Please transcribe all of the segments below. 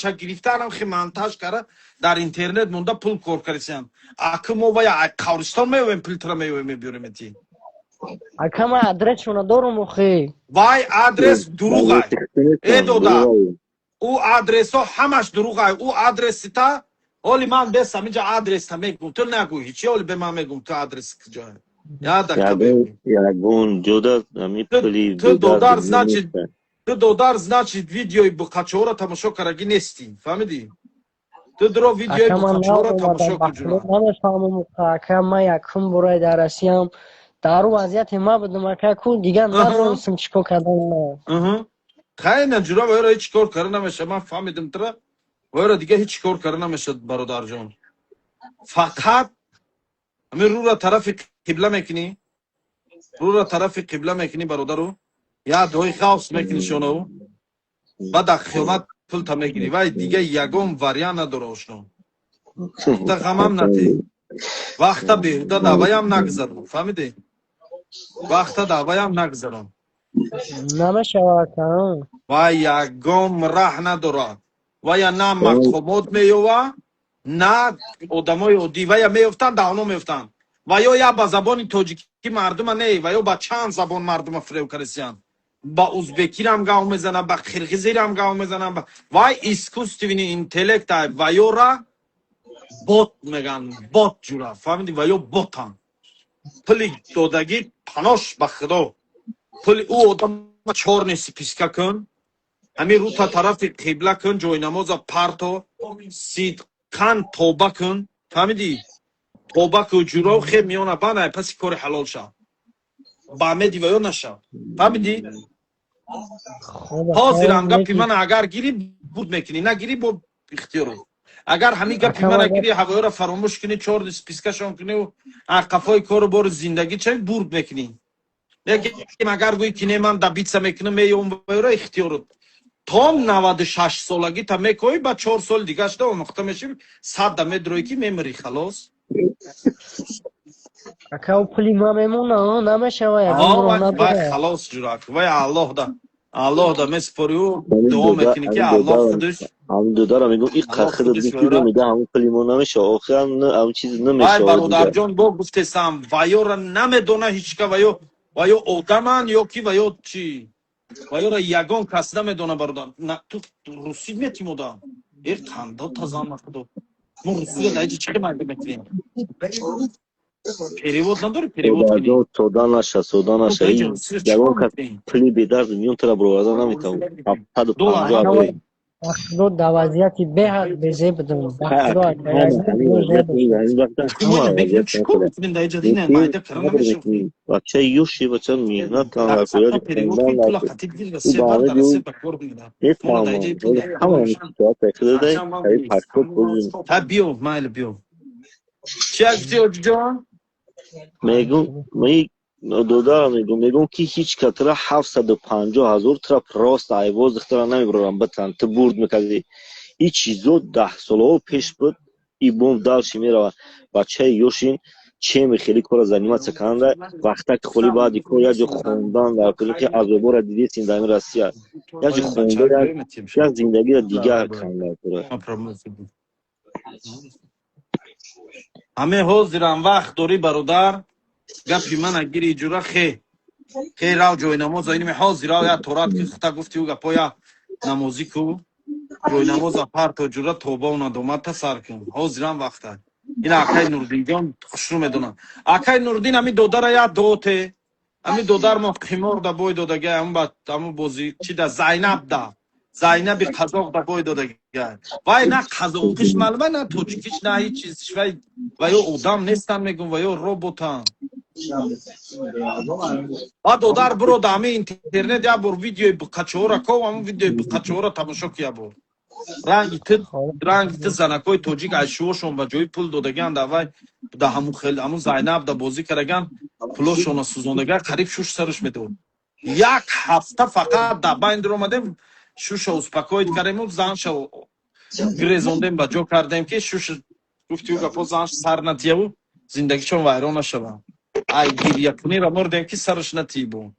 Суратша гирифтанам, хи монтаж кара, дар интернет монда, пул кор карисиян. Аки мо вая қабристон меёвем, пултра меёвем, мебиёрем эти. Ака, ман адресшона дорум охи. Вай адрес дуруғай, э дода, ӯ адресҳо ҳамаш дуруғай. Ӯ адресита оли ман бесам, инҷа адреста мегум, ту нагӯ ҳичи, оли бе ман мегум, ту адрес куҷое, я дақиқа мегум. Ягон ҷода ами пули Ту додар, значит, ту додар, значит, видеои буқачоро тамошо карагӣ нестӣ, фаҳмидӣ? Ту дуро видеои Ака, ман буқачоро тамошо куҷура. Намефаҳмам, ака, ман якум бора дар Россиям, дар ӯ вазъияте ма будам, ака, ку дигар надонистам чӣ кор кардан. Хайна, ҷура, вайро ҳеҷ кор кара намеша. Ман фаҳмидим тура, вайро дига ҳеҷ кор кара намешад, бародарҷон. Фақат ҳамин рӯра тарафи қибла мекунӣ, рӯра тарафи қибла мекунӣ, бародару, я дуои ғавс мекунӣ шонау, баъд дар қиёмат пулта мегирӣ. Вай дига ягон вариант надора, ошно. Та ғамам натӣ, вақта беҳуда даваям нагзарон, фаҳмидӣ? Вақта даваям нагзарон. Намешава, ака. Вай ягон раҳ надорад. Вая на мақомот меёва, на одамои оддӣ. Вая меёфтанд, давно меёфтанд. Ва ё я ба забони тоҷикӣ мардума не, ва ё ба чанд забон мардума фиреб карисиянд. Ба узбекирам гав мезанам, ба қирғизирам гав мезанам. Вай искусственный интеллект ай, ва ёра бот меган, бот, ҷура, фаҳмидӣ? Ва ё ботан. Пули додагӣ панош ба худо, пули ӯ одама чёрный списка кун, ҳамин рӯта тарафи қибла кун, ҷойнамоза парто, сидқан тоба кун, фаҳмидӣ? Тоба кун, ҷуро, хеб миёна бана, паси кори ҳалол шав, ба меди ва ё нашав, фаҳмидӣ? Ҳозирам гапи мана агар гирӣ, буд мекунӣ, нагирӣ, бо ихтиёру. Агар ҳамин гапи мана гирӣ, ҳавоёро фаромӯш кунӣ, чёрный спискашон кунӣ, қафои кору бори зиндагӣ чави, бурд мекунӣ. Лекин агар гӯӣ, ки не, ман добиться мекунам, меём, ваёра ихтиёру. То 96 солагӣ та мекоӣ, ба 4 соли дигашта омӯхта мешавӣ, 100-да медроӣ, ки мемирӣ, халос. Ака, пули ма мемона, намешава, ягон роҳ надора? Халос, ҷурак, вай Аллоҳ да, Аллоҳ да месупорию, дуо мекунӣ, ки Аллоҳ худаш Ҳамин додарам мегӯм, ин қахида мекунам, мега, ҳамин пули мо намешава, охиран ҳамин чиз намешава. Вай, бародарҷон, бо гуфтесам, ваёра намедона ҳичка, ваё, ваё одаман ё ки ваё чӣ, ваёра ягон кас намедона, бародар. Ту русӣ метим, одам э қандо тазан, худо, мо русиро дар иҷа чӣ майда мекунем? Перевод надори, перевод кунӣ. Сода наша, сода наша, ягон кас пули бедард миён тара бароварда наметавон, 750. Худо, дар вазъияти беҳад безеб будам. Чикор мекунем дар иҷа? Дина майда кара намешав. Бача ёши, бача меҳнат. Ка биё, майли, биё. Чи гуфти, оҷиҷон? Мегум, додарам, мегум, ки ҳеҷ ка тра 750 000 тра просто айвоз духтара намебарорам битан, ту бурд мекардӣ. Ин чизо 10 солаҳо пеш буд, и бом дальше мерава. Бачаи ёшин, чеми хеле кора заниматься канда, вақтаки холи, баъди кор як ҷо хондан дар ки азобора дидесин дар Россия, як ҷо хонда, як зиндагиро дигар канда. Ҳаме ҳозирам вақт дорӣ, бародар, гапи мана гири, ҷура, хе хе рав ҷойнамоза инме ҳозир рав, я торат ки хута гуфти ӯ гапо, я намозӣ ку, ҷойнамоза парто, ҷура, тобау надомата сар кун, ҳозирам вақта. Ина акай Нурдинҷон хушрӯ медонам. Акай Нурдин, ами додара я доте, ами додар мо қимор да бой додага, ҳаму бози чи да, Зайнаб да, Зайнаби қазоқ да бой додага. Вай на қазоқиш маълума, на тоҷикиш, на ҳеҷ чизиш. Вай ва ё одам нестан, мегум, ва ё роботан. Ба додар, биро да ҳами интернет, як бор видеои буқачоора ков, ҳамун видеои буқачоора тамошо ки, як бор ранги ту, ранги ту занакҳои тоҷик аз шувошон ба ҷои пул додаган, да вай да ҳамун хел, ҳамун Зайнаб да бозӣ караган, пулошона сӯзондаган, қариб шуш сараш медод. Як ҳафта фақат да байн дуромадем, шуша успокоить кардему, занша гирезондем, ба ҷо кардем, ки шуш гуфти ӯ гапо занш сар натияву зиндагишон вайрон нашава. Ай гирьякунира мурдем, ки сараш натибу.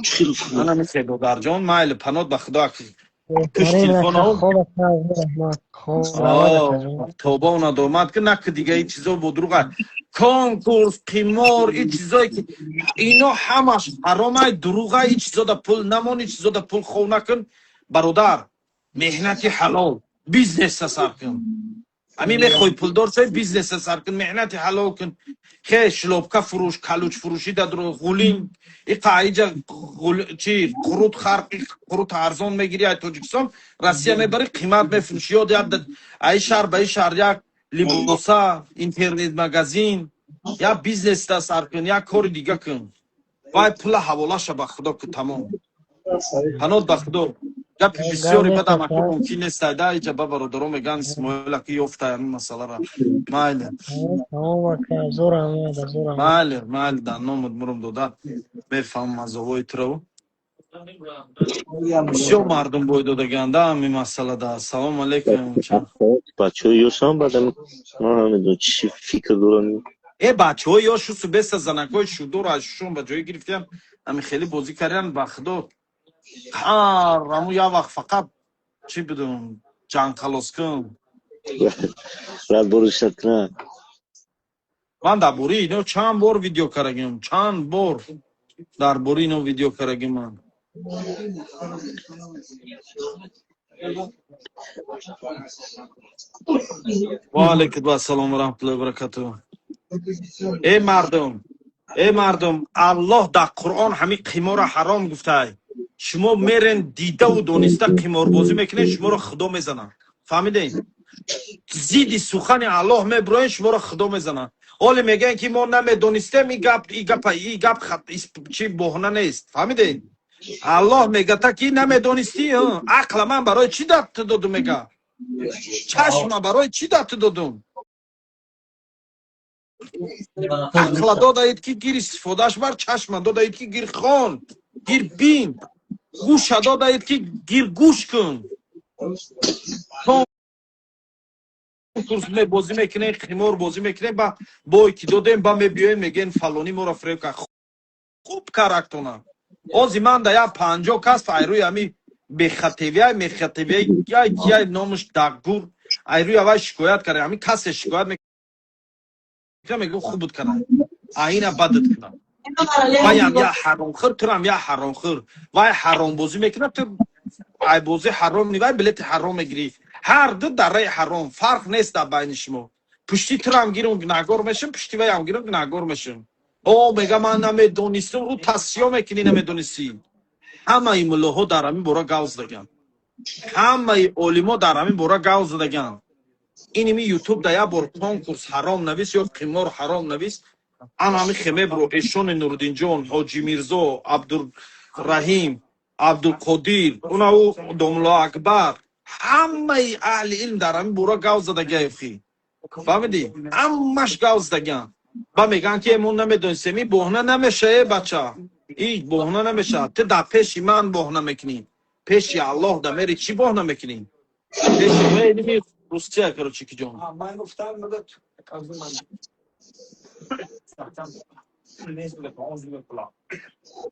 Чӣ хел? Мана мисе, додарҷон, майли, панот ба худо, пушт Беҳтарин, ака. телефон. Хоб, ака, раҳмат, хоб равад, акаҷон. Тоба надомад ки наки дига ин чизо бодруга, конкурс, қимор, ин чизое ки ино ҳамаш ҳаромай, дуруғай. Ин чизода пул намон, ин чизода пул хов накун, бародар. Меҳнати ҳалол, бизнеса сар кун. Ҳамин мехоҳӣ пулдор шавӣ, бизнеса сар кун, меҳнати ҳалол кун. Хе, шлёпка фурӯш, калуч фурӯшӣ дадро, ғулин иқа иҷа чи қурут хар, қурут арзон мегирӣ ай Тоҷикистон, Россия мебарӣ, қимат мефурӯшӣ. Ёд як ай шаҳр ба и шаҳр як либоса, интернет магазин, як бизнеста сар кун, як кори дига кун. Вай пула ҳаволаша ба худо ку, тамом. Панот ба худо, гапи бисёре бадам, аки, мумкин нест да иҷа ба бародаро меган, Исмоил аки ёфта ҳамин масъалара. Майли. Тамом, ака, зор раҳмат, зор раҳмат. Майли, майли, дар номат мурум дода, мефаҳмам азовои туро. Бисёр мардум бой додаганда ҳамин масъалада. Ассалому алайкум. Бачаҳои ёшам баъдам ман намедонам чӣ фикр дорам. Э, бачаҳои ёшу субеста, занакҳои шудору аз шушон ба ҷое гирифтиям, ҳамин хеле бозӣ кардиан. Ба худо, ҳар ҳаму як вақт фақат чӣ бидум, ҷанг халос кун. Разборишат кунад. Ман дар бораи ино чанд бор видео карагим, чанд бор дар бораи ино видео карагим ман. Ва алайкум ассалом ва раҳматуллоҳи ва баракатуҳ. Э мардум, э мардум, Аллоҳ дар Қуръон ҳамин қиморро ҳаром гуфтай. Шумо мерен, дидаву дониста қиморбозӣ мекунед, шуморо Худо мезанад. Фаҳмидед? Зидди сухани Аллоҳ мебуроен, шуморо Худо мезанад. Оле мегӯянд, ки мо намедонистем. И гап, и гапа, и гап чи боҳна нест. Фаҳмидед? Аллоҳ мегата, ки намедонистӣ. Ақла ман барои чӣ дад ту додум, мега, чашма барои чӣ дад ту додум? Ақла додаед, ки гир, истифодааш бар. Чашма додаед, ки гир, хон, гир, бин. Гӯша додаед, ки гир, гӯш кун. Конкурс бозӣ мекунем, қимор бозӣ мекунем, ба бой ки додем, ба мебиёем, мегӯем, фалонӣ моро фиреб кард. Хуб, карактона ози ман да як 50 кас айрӯи ҳами бехатевияй, мехатевияй, яй номаш даггур, айрӯи авай шикоят кард. Ҳами касе шикоят мекунад, мегӯ, хуб буд кана, аина бадат кунам. Ваям я ҳаромхӯр, турам я ҳаромхӯр. Вай ҳаромбозӣ мекунад, ту ай бозӣ ҳаром ни, вай билети ҳаром мегирӣ. Ҳар ду дарраи ҳаром, фарқ нест дар байни шумо. Пушти турам гирум, гунаҳгор мешам, пушти ваям гирум, гунаҳгор мешам. О, мега, ман намедонистам. Ӯ тасиё мекунӣ, намедонистӣ. Ҳамаи муллоҳо дар ҳамин бора гав задаган, ҳамаи олимо дар ҳамин бора гав задаган. Иними Ютуб да як бор конкурс ҳаром навис ё қимор ҳаром навис, ан ҳами хемебро эшони Нуриддинҷон, Ҳоҷи Мирзо, Абдураҳим, Абдулқодир, унау домулло Акбар, ҳамаи аҳли илм дар ҳамин бора гав задагиафхи. Фаҳмидӣ? Ҳамаш гав задагиан. Ба мегӯянд, ки мо намедонистем. И боҳна намеша, э бача, и боҳна намеша. Ту дар пеши ман боҳна мекунӣ, пеши Аллоҳ да мери, чӣ боҳна мекунӣ? Пеши Русия, короче, ки ҷон. Ман гуфтам, мегӯяд, ман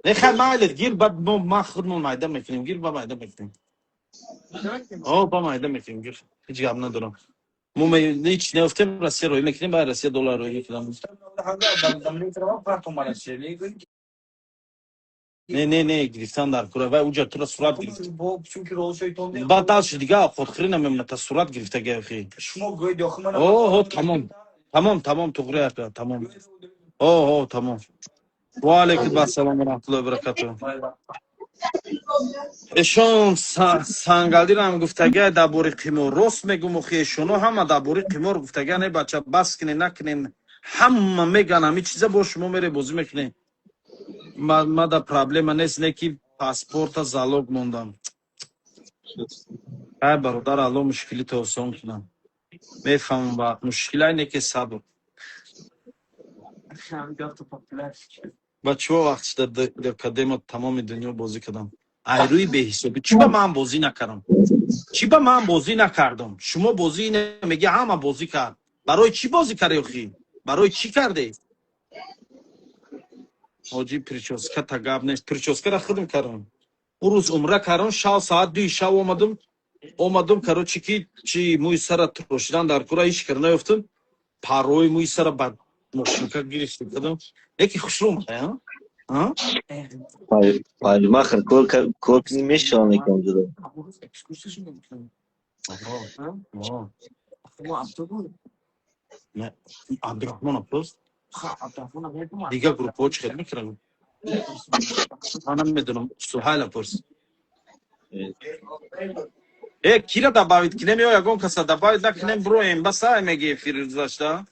Не, хай, майлет, гир, бад мо ма худмон майда мекунем, гир, ба майда мекунем. О, ба майда мекунем, гир, ҳеҷ гап надорам. Мо ҳеҷ неёфтем, Россия роӣ мекунем, ба Россия доллар роӣ мекунам. Не, не, не, гирифтан дар кура, вай уҷа тура сурат гирифт. Баъд дальше дига овқотхӯрӣ намемонад, сурат гирифта гахи. О, тамом, тамом, тамом, туғри ака, тамом. О, тамом. Ва алайкум ассалом ва раҳматуллоҳи ва баракатуҳ. Эшон сангалдирам гуфтагиай дар бори қимор. Рост мегум, охи, эшоно ҳама дар бори қимор гуфтагиа. Не, бача, бас кунен, накунен, ҳама меган ҳами чиза. Бо шумо мере, бозӣ мекунем. Ма да проблема нест, не ки паспорта залог мондам. Ай бародар, Алло мушкилито осон кунам. Мефаҳмам, ба мушкилай не ки сабр. Ба чиво вақт шуда кадемо, тамоми дунё бозӣ кардам. Айрӯи беҳисобӣ чӣ ба ман бозӣ накардам? Чӣ ба ман бозӣ накардам? Шумо бозӣ меги, ҳама бозӣ кард. Барои чӣ бозӣ кардӣ, охӣ? Барои чӣ кардӣ? Ҳоҷи, прическа та гап нест, прическара худм кардам. Ӯ рӯз умра кардам, шав соат 2-и шав омадам. Короче, ки чи мӯи сара трошидан дар кура ҳеч кар наёфтам, парои мӯи сара ба мошинка гирифтам, кардам. Яке хушрӯ омада, а? Парикмахер кор кунӣ, мешавад некам ҷудо. Во. Не, Абдурахмон пурс. Дигар группаҳо чӣ хел мекунанд? Ман намедонам, Суҳайла пурс. Э, кира добавить кинем ё ягон каса добавить накунем, броем, баса меги эфир гузашта.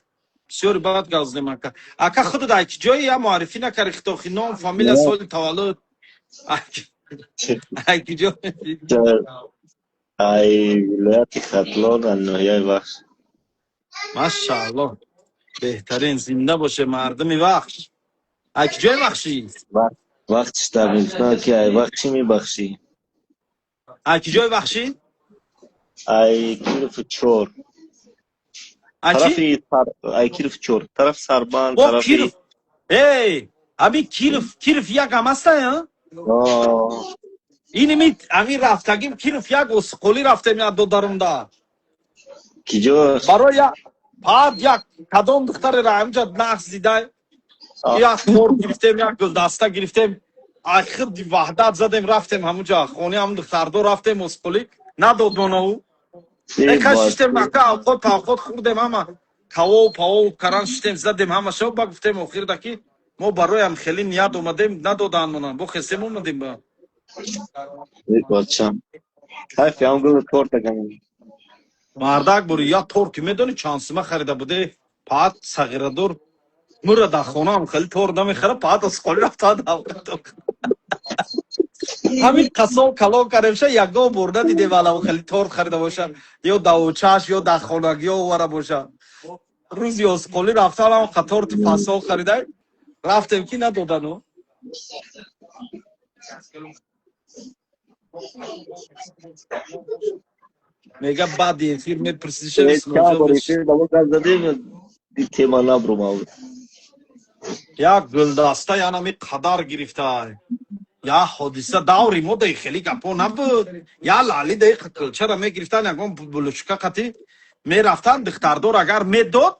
Бисёри бад гап задем, ака. Ака, худат ай ки ҷое, я муаррифӣ накарди хитохи, ном, фамилия, соли таваллуд. Ай ки ҷо? Ай вилояти Хатлон, аз ноҳияи Вахш. Машааллоҳ. Беҳтарин, зинда боше мардуми Вахш. Ай ки ҷои Вахшӣ? Вақт шта мегуфтанд, ки ай вақт чӣ мебахшӣ? Ай ки ҷои Вахшӣ? Ай Киров чор. Ай чи? Тарафи ай Киров чор, тараф Сарбанд. О, тарафи Киров. Эй, ами Киров, Киров як ҳам ҳаста, а? О. Иними ами рафтагим Киров як осиқолӣ рафтем як додарумда. Киҷош? Барои як пад як кадом духтареро ҳаминҷа нақс дидай, як торт гирифтем, як гулдаста гирифтем, ай худи Ваҳдат задем, рафтем ҳамунҷа, хонаи ҳамун духтардо рафтем, осиқолӣ надод мона ӯ. Эка шиштем, ака, авқот павқот хӯрдем, ҳама кавов павов каран, шиштем, задем ҳама шо, ба гуфтем охирда, ки мо бароям хеле ният омадем, надоданд мона, бо хесем омадем ба. Бачам, ҳайфи ҳам гули торта канем. Мардак, бури як торти медони чанд сума харида буде? Паат сағирадор мура дар хонаам хеле торт намехара, паат осиқолӣ рафта. Ҳамин қасом калон кардемша, ягон бор надидем алав хеле торт харида боша, ё давочаш, ё дар хонагиё овара боша. Рӯзи осиқолӣ рафтанам, торти фасон харида рафтем, ки надодану. Мега, баъди эфир мепурсиша. Чанд бор эфир дамо гап задем, тема набрумав. Як гулдаста янами қадар гирифта, я ҳодиса. Даври мо даи хеле гапо набуд. Я лали даи кулчара мегирифтан, ягон булучка қати мерафтан. Духтардор агар медод,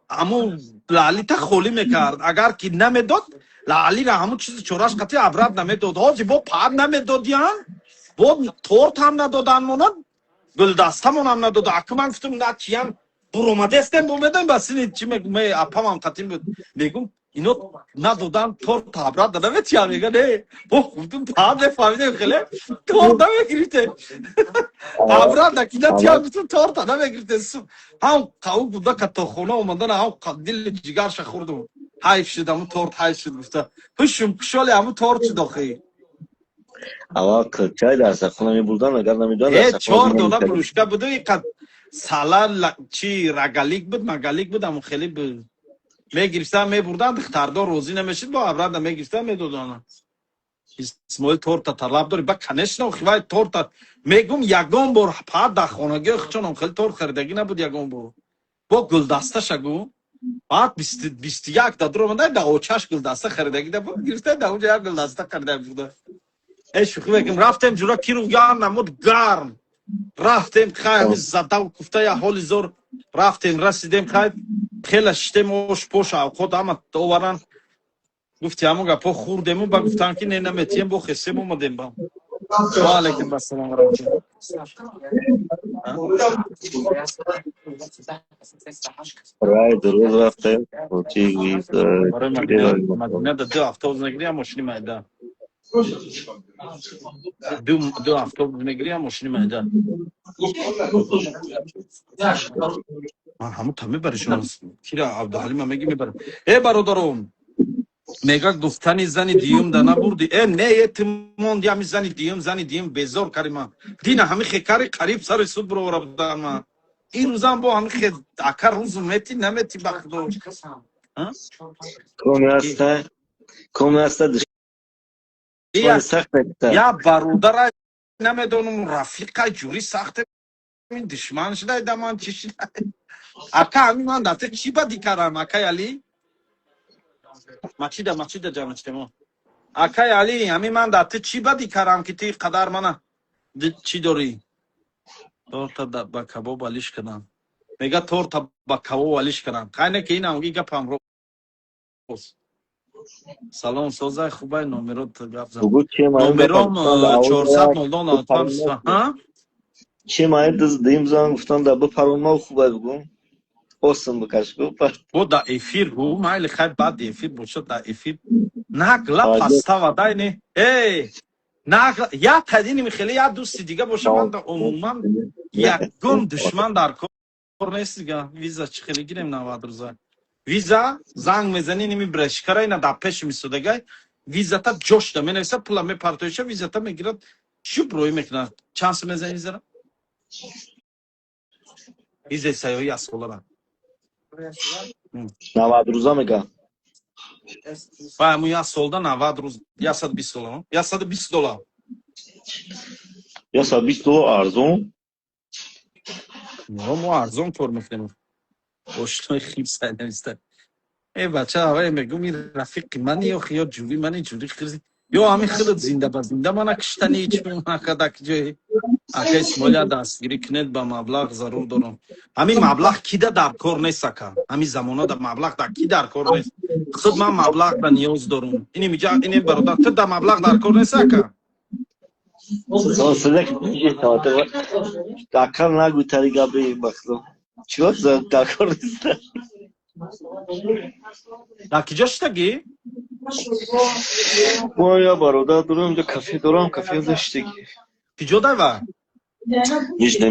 ҳамун лалита холӣ мекард, агар ки намедод, лалира ҳамун чизи чораш қати абрат намедод. Ҳозир бо пар намедодиян, бо торт ҳам надодан монад, гулдастамонам надода. Аку ман гуфтам, на киям буромадестем, бумедам ба сини чи мегум, апамам қатим буд, мегум, ино надодан торт, абрат наметиям. Мега, не, бо гуфтум, пар мефаҳмидем, хеле торт намегирифте, абрат ки натиям, гуфтум, торта намегирифте. Ҳам қау буда ка то хона омадан, ҳам дили ҷигарша хӯрдум. Ҳайф шуд ҳамун торт, ҳайф шуд, гуфта ҳушум кушоли ҳамун торт шуд охи. Аввал кулчай дар сахона мебурдан, агар намедонам. Э, чор дона булушка буду, иқад сала чи рогалик буд, магалик буд, ҳамун хеле буд. Мегирифтан, мебурдан, духтардор розӣ намешид, бо абрада мегирифтан, медоданд. Исмоил торта талаб дори, ба конечно, вай торта мегум, ягон бор пад дар хонагиҳои худшонам хеле торт харидагӣ набуд ягон бор, бо гулдасташа гу. Баъд 21 да дуромада, да очаш гулдаста харидагӣ набуд, гирифта, да унҷа як гулдаста харида буда. Э, шӯхӣ мекунем, рафтем ҷура Киров, гарм намуд, гарм рафтем, хай, ҳами задав куфта, я ҳоли зор рафтем, расидем, хай, хела шиштем, ош пош авқот ҳама оваран, гуфти, ҳамон гапҳо хӯрдему, ба гуфтан, ки не, наметием, бо хесем омадем ба. Ва алайкум ассалом ва раҳматуллоҳ. Рай дуруз рафтем. Барои Мадина ду автобус мегирӣ, я мошини майда? Ду автобус мегирӣ, я мошини майда? Ман ҳамун та мебари шумо кира Абдуҳалима меги, мебарам. Э, бародаром, мега, гуфтани зани диюм да набурди. Э, не, э, ту монди, ҳами зани диюм, зани диюм безор кари ман. Дина ҳами хекари қариб сари суд бировара будан ман. Ин рӯзам бо ҳами хе, ака, рӯзу мети намети, ба худо. Коми ҳаста, коми ҳаста, душмани сахт. Я бародара намедонам, рафиқа ҷури сахте душман шудай да ман чӣ шудай? Ака, ҳами ман дафта чӣ бадӣ кардам, акай Али? Мачида, мачида ҷамъ шудем. Акай Али, ҳамин ман дар ту чӣ бадӣ кардам, ки ту қадар мана чӣ дорӣ? Торта ба кабоб алиш кардам. Мега, торта ба кабоб алиш кардам. Қайне ки инам ги гапам рост. Салом, созай, хубай, номерот гап зан. Бугу чем Номером 400 00 95. Ҳа? Чем ай дыз дим зан гуфтан да бипаронма, хубай, бугу. Осим бикаш гу. Бо да эфир гу, майли, хай, баъд эфир бошад, да эфир. Нагла пастава дай не. Эй, нагла я тадини хеле я дӯсти дига боша, ман да умуман ягон душман дар кор нест дига. Виза чӣ хеле гирем 90 рӯза? Виза занг мезани, ними брешкара ина дар пеши мисодагай, визата ҷошда менависа, пула мепартоиша, визата мегирад, шуб рӯй мекунад. Чанд сум мезани визара? Визаи сайёҳӣ аз солара. 90 рӯза мега. Ва ҳамун як солда 90 рӯз 120 доллар, 120 доллар. 120 доллар арзон. Мо арзон кор мекунем. Ошнои хиб нависта. Э бача, авай мегум, ин рафиқи мани ё ё ҷури мани, ҷури хирзи ё ҳамин хелат зинда ба зинда мана киштани ҳеч мекадак ҷои. Ака Исмоила, дастгирӣ кунед, ба маблағ зарур дорам. Ҳамин маблағ кида дар кор нест, ака? Ҳамин замона да маблағ дар ки дар кор нест? Худ ман маблағ ба ниёз дорам. Ини миҷа, ини бародар, ту да маблағ дар кор нест, ака? Ака, нагӯ тари габи, бахто. Чиро дар кор нест? Дар киҷо шитагӣ? Мо я бародар дорам, инҷо кафе дорам, кафе заштагӣ. Киҷо дава? Нижний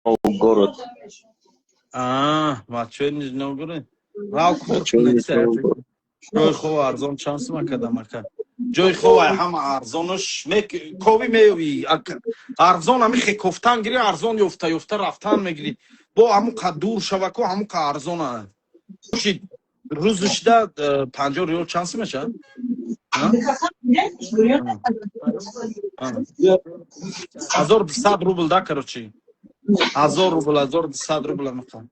Новгород. Бачаҳои Нижний Новгород. Рав. Ҷои хоб арзон чанд сума кардам, ака? Ҷои хоб ҳама арзонаш кови меёвӣ. Арзон ҳами хе кофтан гирӣ, арзон ёфта ёфта рафтан мегирӣ. Бо ҳамун қа дур шаваку, ҳамун қа арзона. Шид рӯзушда 50 риёл чанд сум мешавад? 1200 рубл да, короче. 1000 рубл, 1200 рубл амақа.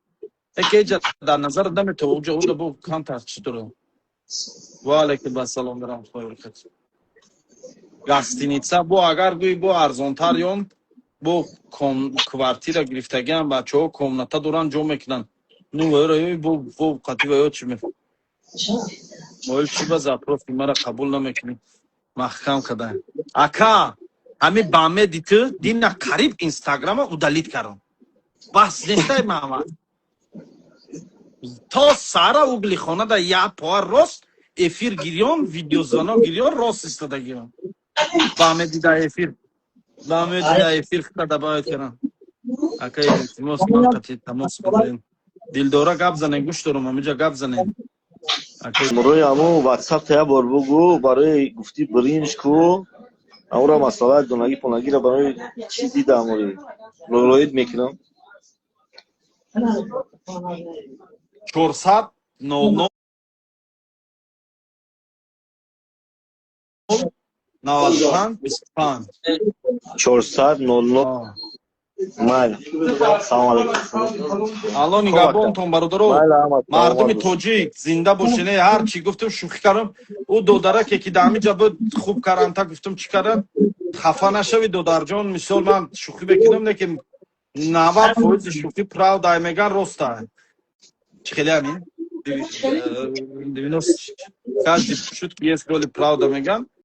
Эке эҷа дар назар наметова, уҷа уда бо камтар чӣ дора. Ва алайкум ассалом ва раҳматуллоҳи ва баракатуҳ. Гостиница бо агар гӯӣ, бо арзонтар ён, бо квартира гирифтагиам, бачаҳо комната доранд, ҷо мекунанд. Ну ваёро бо қати ваё чӣ моил, чӣ ба запроси мара қабул намекунӣ? Маҳкам кадаем. Ака, ҳамин ба меди ту дина қариб инстаграма удалить кардам. Бас нестай мама. То сара угли хона да я поа рост эфир гирён, видеозвонок гирён, рост истодагиён. Ба меди да эфир. Ба меди да эфир хита добавить кардам. Ака, илтимос, ман қати тамос бигирем. Дилдора, гап занем, гӯш дорам, ҳамиҷа гап занем. Барои ҳамун ватсап та як бор бугӯ, барои гуфтӣ биринҷ ку, амура масъала донагӣ понагира барои чӣ дидам, роид мекунам. 400 00 95 25. 400 00. Майли, салом алейкум. Алло нигаҳбонтон, бародаро. Мардуми тоҷик зинда бошед. Ҳар чӣ гуфтам, шӯхӣ кардам. Ӯ додараке ки дар ҳамин ҷа буд, хуб каранта гуфтам, чӣ кардам, хафа нашавӣ, додарҷон. Мисол, ман шӯхӣ мекунам, лекин 90 фоизи шӯхӣ правда меган, роста. Чӣ хеле ҳамин девяносто каждый шутки есть доли правда меган.